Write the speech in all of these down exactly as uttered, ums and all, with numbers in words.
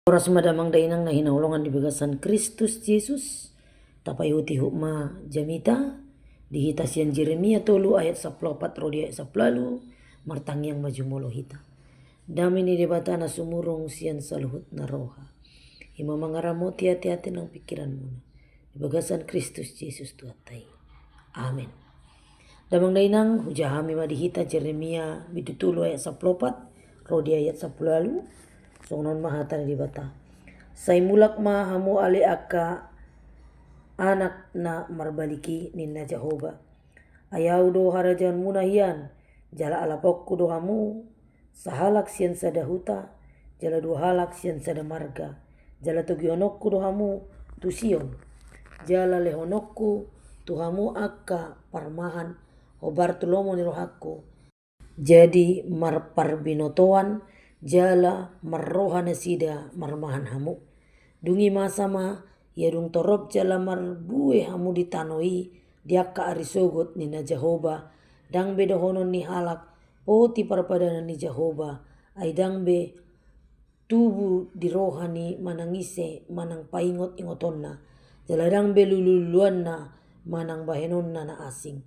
Horas ma damang dainang na hinaholongan di bagasan Kristus Jesus. Tapaihutihut ma jamita di hita sian Jeremia tolu ayat sampulu opat ro di ayat sampulu ualu. Martangiang ma jumolo hita. Dame ni Debata na sumurung sian saluhutna roha, i ma mangaramoti ateate nang pingkiranmuna di bagasan Kristus Jesus Tuhanta i. Amen. Damang dainang, hujaha hami ma di hita Jeremia bindu tolu ayat sampulu opat ro di ayat sampulu ualu. Songon on ma hata ni Debata: Sai mulak ma hamu ale angka anak na marbalik i, ninna Jahowa. Ai Ahu do harajaonmuna hian, jala alaponku do hamu, sahalak sian sada huta, jala dua halak sian sada marga, jala togihononku do hamu tu Sion, jala lehononku tu hamu angka parmahan hombar tu lomo ni rohangku. Jadi marparbinotoan jala marroha nasida marmahan hamu. Dung i masa ma, ia dung torop jala marbue hamu di tano i, di angka ari sogot, ninna Jahowa, ndang be dohonon ni halak: Poti parpadanan ni Jahowa, ai ndang be tubu di roha ni manang ise manang paingotingotonna, jala ndang be lulululuanna manang bahenonna na asing.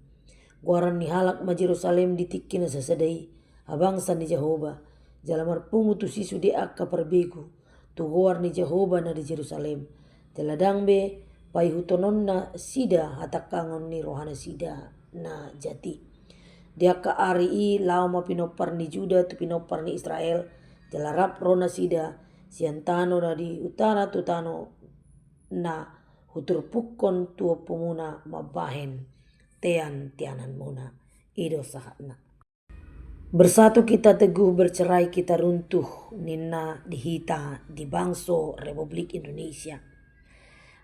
Goaran ni halak ma Jerusalem di tingki na sasada i, habangsa ni Jahowa, jala marpungu tusi sude angka parbegu tu goar ni Jahowa na di Jerusalem, jala ndang be paihutononnasida hatangkangon ni rohanasida na jat i. Di angka ari i laho ma pinompar ni Juda tu pinompar ni Israel, jala rap ro nasida sian tano na di utara tu tano na huturpukkon tu ompumuna mambahen teanteananmuna. I do sahatna. Bersatu kita teguh, bercerai kita runtuh, ninna di hita di bangso Republik Indonesia.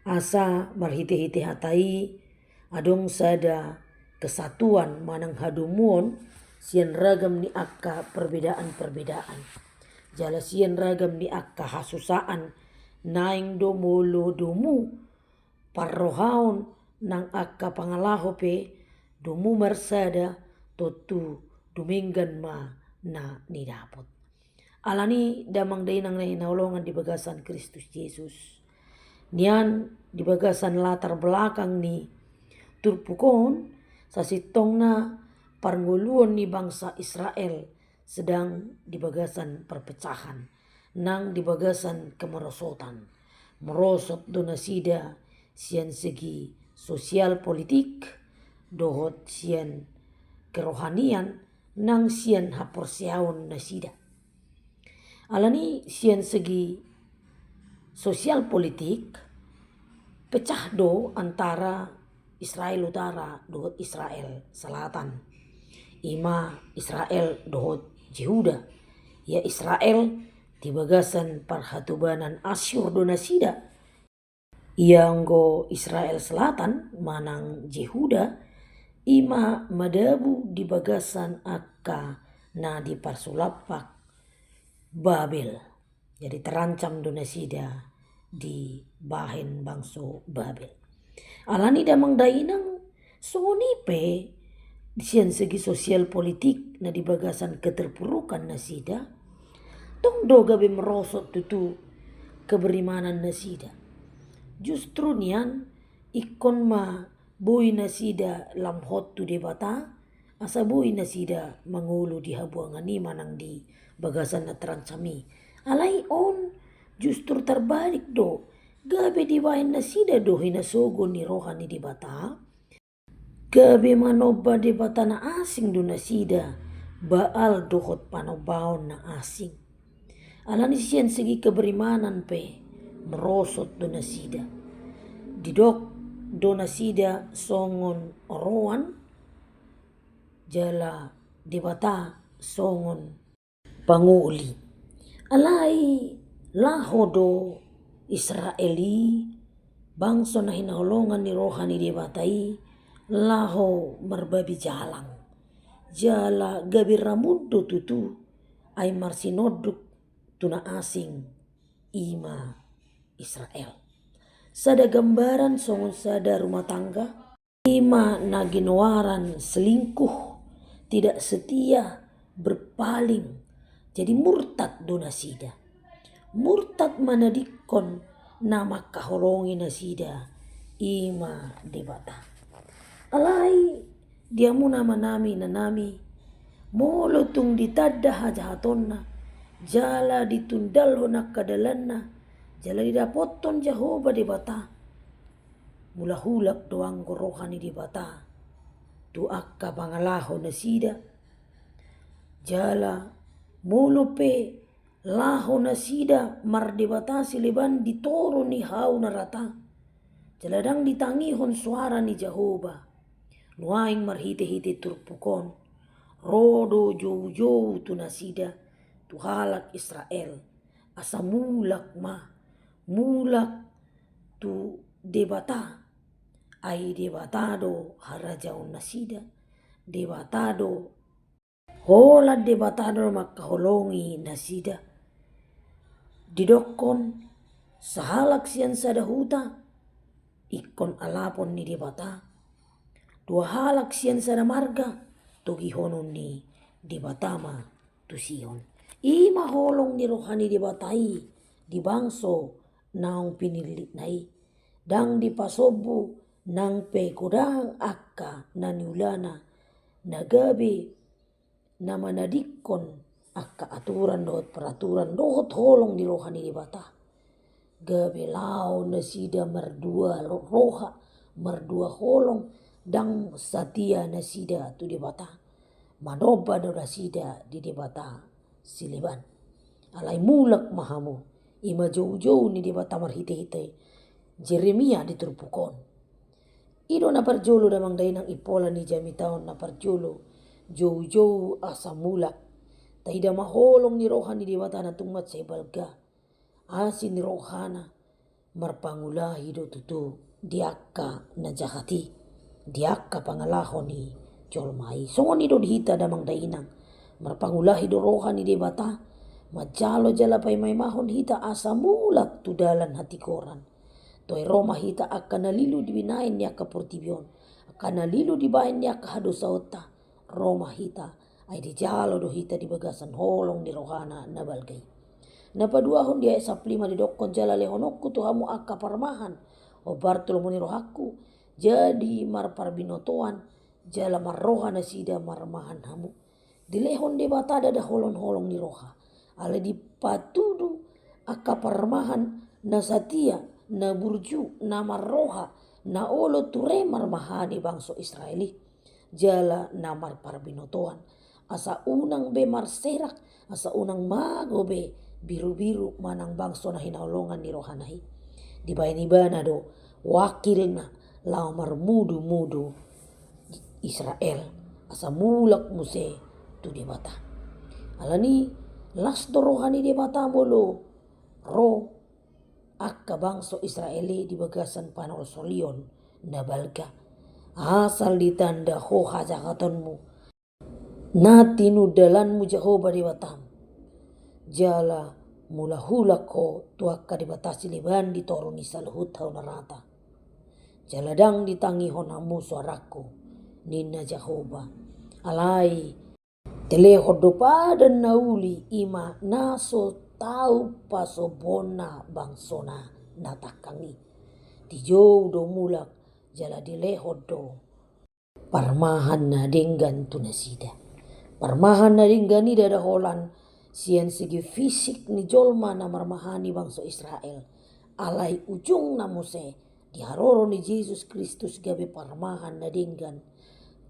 Asa marhitehite hata i adong sada kesatuan manang hadomuon sian ragam ni angka perbedaan-perbedaan, jala sian ragam ni angka hasusaan. Naeng do molo domu parrohaon nang angka pangalaho pe, domu marsada, tontu dumenggan ma na nidapot. Alani damang dainang na hinaholongan di bagasan Kristus Jesus, nian di bagasan latar belakang ni turpuk on, sasintongna parngoluon ni bangsa Israel sedang di bagasan perpecahan nang di bagasan kemerosotan. Merosot do nasida sian segi sosial politik dohot sian kerohanian nang sian haporseaon nasida. Alani sian segi sosial politik, pecah do antara Israel Utara dohot Israel Selatan. I ma Israel dohot Jehuda. Ia Israel di bagasan parhatobanan Asyur do nasida. Ia anggo Israel Selatan manang Jehuda, i ma madabu di bagasan angka na diparsulampak Babel. Jadi terancam do nasida dibahen bangso Babel. Alani damang dainang, songon i pe sian segi sosial politik na di bagasan keterpurukan nasida, tong do gabe merosot tutu keberimanan nasida. Justru nian ingkon ma boi nasida lam hot tu Debata, asa boi nasida mangolu di habuangan i manang di bagasan na terancam i. Alai on justru tarbalik do, gabe dibahen nasida do hinasogo ni roha ni Debata, gabe manomba debata na asing do nasida, Baal dohot panombaon na asing. Alani sian segi keberimanan pe merosot do nasida. Didok do nasida songon oroan, jala Debata songon pangoli. Alai laho do Israel i, bangso na hinaholongan ni roha ni Debata i, laho marbabi jalang. Jala gabe ramun do tutu, ai marsinonduk tu na asing, i ma Israel. Sada gambaran songon sada rumah tangga, i ma na ginoaran selingkuh, tidak setia, berpaling, jadi murtad do nasida. Murtad manadingkon na mangkaholongi nasida, i ma Debata. Alai di hamu amanami, inanami, molo tung ditanda hajahatonna, jala ditundalhon angka dalanna, jala didapothon Jahowa Debata, mulak-ulak do anggo roha ni Debata tu angka pangalaho nasida. Jala molo pe laho nasida mardebata sileban di toru ni hau na rata, jala ndang ditangihon soara ni Jahowa, nuaeng marhite-hite turpuk on, ro do jou-jou tu nasida, tu halak Israel, asa mulak ma, mulak tu Debata, ai Debata do harajaon nasida, Debata do, holan Debata do mangkaholongi nasida. Didokkon, sahalak sian sada huta, ingkon alapon ni Debata. Dua halak sian sada marga, togihonon ni Debata ma tu Sion. I ma holong ni roha ni Debata i di bangso naung pinillitna i. Ndang dipasombu nang pe godang angka na niulana, na gabe na manadingkon angka aturan dohot peraturan dohot holong ni roha ni Debata. Gabe laho nasida mardua ro-, roha, mardua holong, ndang satia nasida tu Debata. Manomba do nasida di debata sileban. Alai mulak ma hamu, i ma jou-jou ni Debata marhite-hite Jeremia di turpuk on. I do na parjolo damang dainang, impola ni jamita on na parjolo, jou-jou asa mulak. Taida ma holong ni roha ni Debata na tung mansai balga. Asi ni rohana marpangulahi do tutu di angka na jahat i, di angka pangalaho ni jolma i. Songon i do di hita damang dainang, marpangulahi do roha ni Debata, manjalo jala paima-imahon hita asa mulak tu dalan hatigoran. Toe ro ma hita angka na lilu di binaen ni angka portibi on, angka na lilu di baen ni angka hadosaonta, ro ma hita, ai dijalo do hita di bagasan holong ni rohana na balga i. Na paduahon di ayat sampulu lima didokkon, jala lehononku tu hamu angka parmahan, hombar tu lomo ni rohangku, jadi marparbinotoan, jala marroha nasida marmahan hamu. Dilehon Debata ndada holong-holong ni roha. Alai dipatudu angka parmahan na satia, na burju, na marroha, na olo ture marmahani bangso Israel i. Jala na marparbinotoan. Asa unang be marserak, asa unang mago be birubiru manang bangso na hinaholongan ni rohana i. Dibaen ibana do wakilna laho marmudu-mudu Israel, asa mulak muse tu Debata. Alani las do roha ni Debata molo ro angka bangso Israel i di bagasan panolsolion na balga. Asal ditanda ho hajahatonmu na tinundalanmu Jahowa Debatam. Jala mulak-ulak ho tu angka debata sileban di toru ni saluhut hau na rata. Jala ndang ditangihon hamu soarangku, ninna Jahowa. Alai dilehon do padan na uli, i ma na so tau pasombuonna bangsona na tangkang i. Dijou do mulak jala dilehon do parmahan na denggan tu nasida. Parmahan na denggan i ndada holan sian segi fisik ni jolma na marmahani bangso Israel. Alai ujungna muse di haroro ni Jesus Kristus gabe parmahan na denggan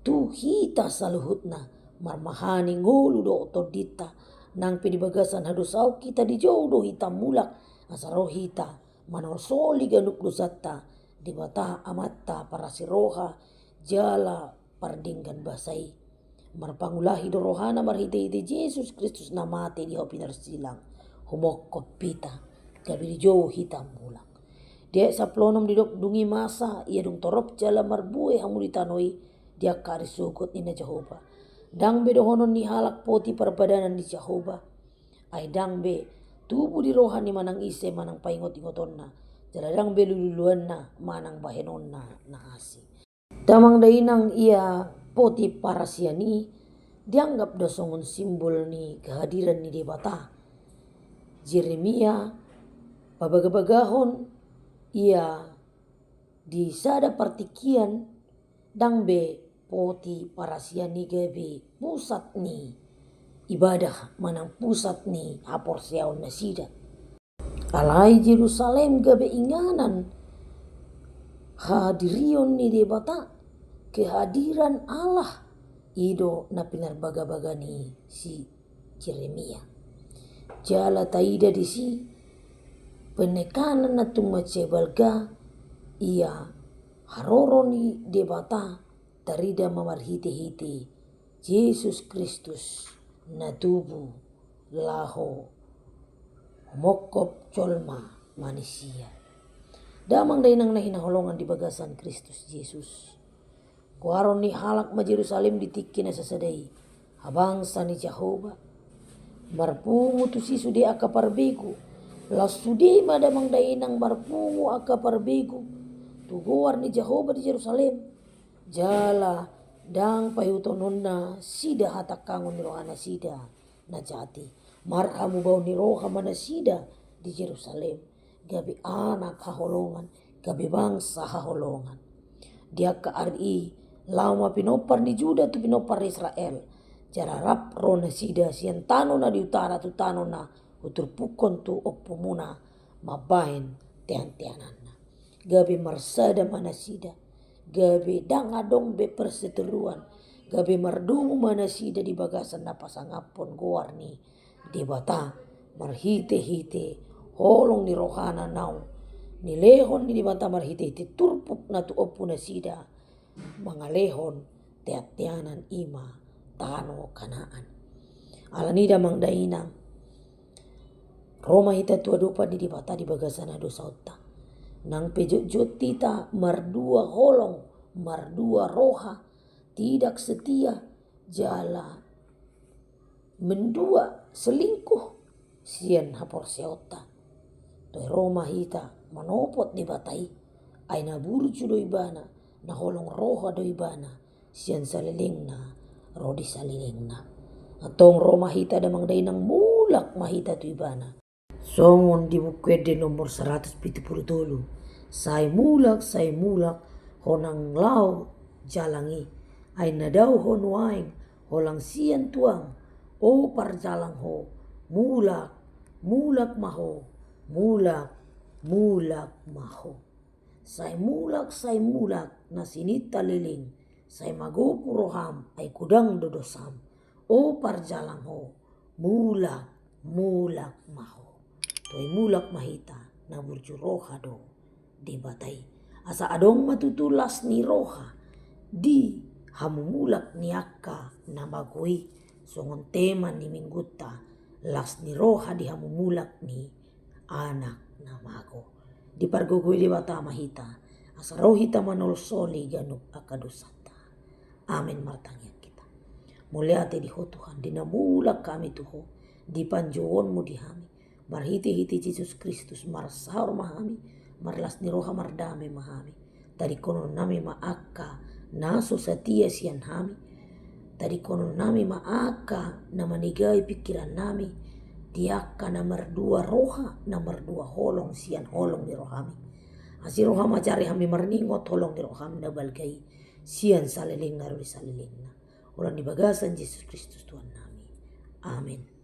tu hita saluhutna, marmahani ngolu dohot tondinta. Nang pe di bagasan hadosaon hita, dijou do hita mulak asa ro hita manolsoli ganup dosanta, Debata Amanta parasi roha jala pardenggan basa i. Marpangulahi do rohana marhite-hite Jesus Kristus na mate di hau pinarsilang, humophop hita, gabe dijou hita mulak. Di ayat sampulu onom didok, dung i masa ia dung torop jala marbue hamu di tano i di angka ari sogot, ninna Jahowa. Ndang be dohonon ni halak poti parpadanan ni Jahowa. Ai ndang be tubu di roha ni manang ise manang paingot-ingotonna, jala ndang be lulu-luluanna manang bahenonna na asing. Damang dainang, ia poti parasian i dianggap do songon simbol ni kehadiran ni Debata. Jeremia Pabagabagahon ia di sada partingkian, ndang be poti parasian i gabe pusat ni ibadah manang pusat ni haporseaon nasida. Alai Jerusalem gabe inganan hadirion ni Debata, kehadiran Allah, i do na pinarbagabaga ni si Jeremia. Jala taida disi penekanan na tung mansai balga ia haroro ni Debata tarida ma marhitehite Jesus Kristus na tubu laho mongkop jolma manisia. Damang dainang na hinaholongan di bagasan Kristus Jesus. Goaron ni halak ma Jerusalem di tingki na sasada i, habangsa ni Jahowa. Marpungu tusi sude angka parbegu. Laos sude ma damang dainang marpungu angka parbegu tu goar ni Jahowa di Jerusalem. Jala ndang paihuthononna sida hatangkangon ni rohanasida na jat i. Marhamubaon ni roha ma nasida di Jerusalem, gabe anak haholongan, gabe bangsa haholongan. Di angka ari i, laho ma pinompar ni Juda tu pinompar Israel. Jala rap ro nasida sian tano na di utara tu tano na huturpukkon tu ompumuna mambahen teanteananna. Gabe marsada ma nasida, gabe ndang adong be perseteruan, gabe mardomu ma nasida di bagasan na pasangaphon goar ni Debata marhitehite holong ni rohana naung nilehon ni Debata marhitehite turpuk na tu ompunasida mangalehon teanteanan, i ma tano Kanaan. Alani i damang dainang, ro ma hita tu adopan ni Debata di bagasan hadosaonta. Nang pe jotjot hita mardua holong, mardua roha, tidak setia, jala mendua selingkuh sian haporseaonta. Toe ro ma hita manopot Debata i, ai na burju do ibana, na holong roha do ibana, sian salelengna ro di salelengna. Antong ro ma hita damang dainang mulak ma hita tu ibana. Songon di Buku Ende nomor saratus pitu pulu tolu. Sai mulak, sai mulak, ho nang laho jalang i. Ai na dao ho nuaeng, holan sian tuaeng, o parjalang ho, mulak, mulak ma ho, mulak, mulak ma ho. Sai mulak, sai mulak, na sininta leleng, sai magopu roham, ai godang do dosam. O parjalang ho, mulak, mulak ma ho. Toe mulak ma hita, na burju roha do Debata i. Asa adong ma tutu las ni roha di hamumulak ni angka na mago i, songon tema ni minggunta, las ni roha di hamumulak ni anak na mago. Dipargogoi Debata ma hita, asa ro hita manolsoli ganup angka dosanta. Amen. Martangiang hita. Mauliate di Ho Tuhan, di na mulak hami tu Ho, di panjouonmu di hami. Marhitehite Jesus Kristus marsaor ma hami, marlas ni roha, mardame ma hami. Tadingkononnami ma angka na so satia sian hami. Tadingkononnami ma angka na manegai pingkirannami di angka na mardua roha, na mardua holong sian holong ni rohami. Asi roham ajari hami marningot holong ni roham na balga i sian salelengna ro di salelengna. Holan di bagasan Jesus Kristus Tuhannami. Amen.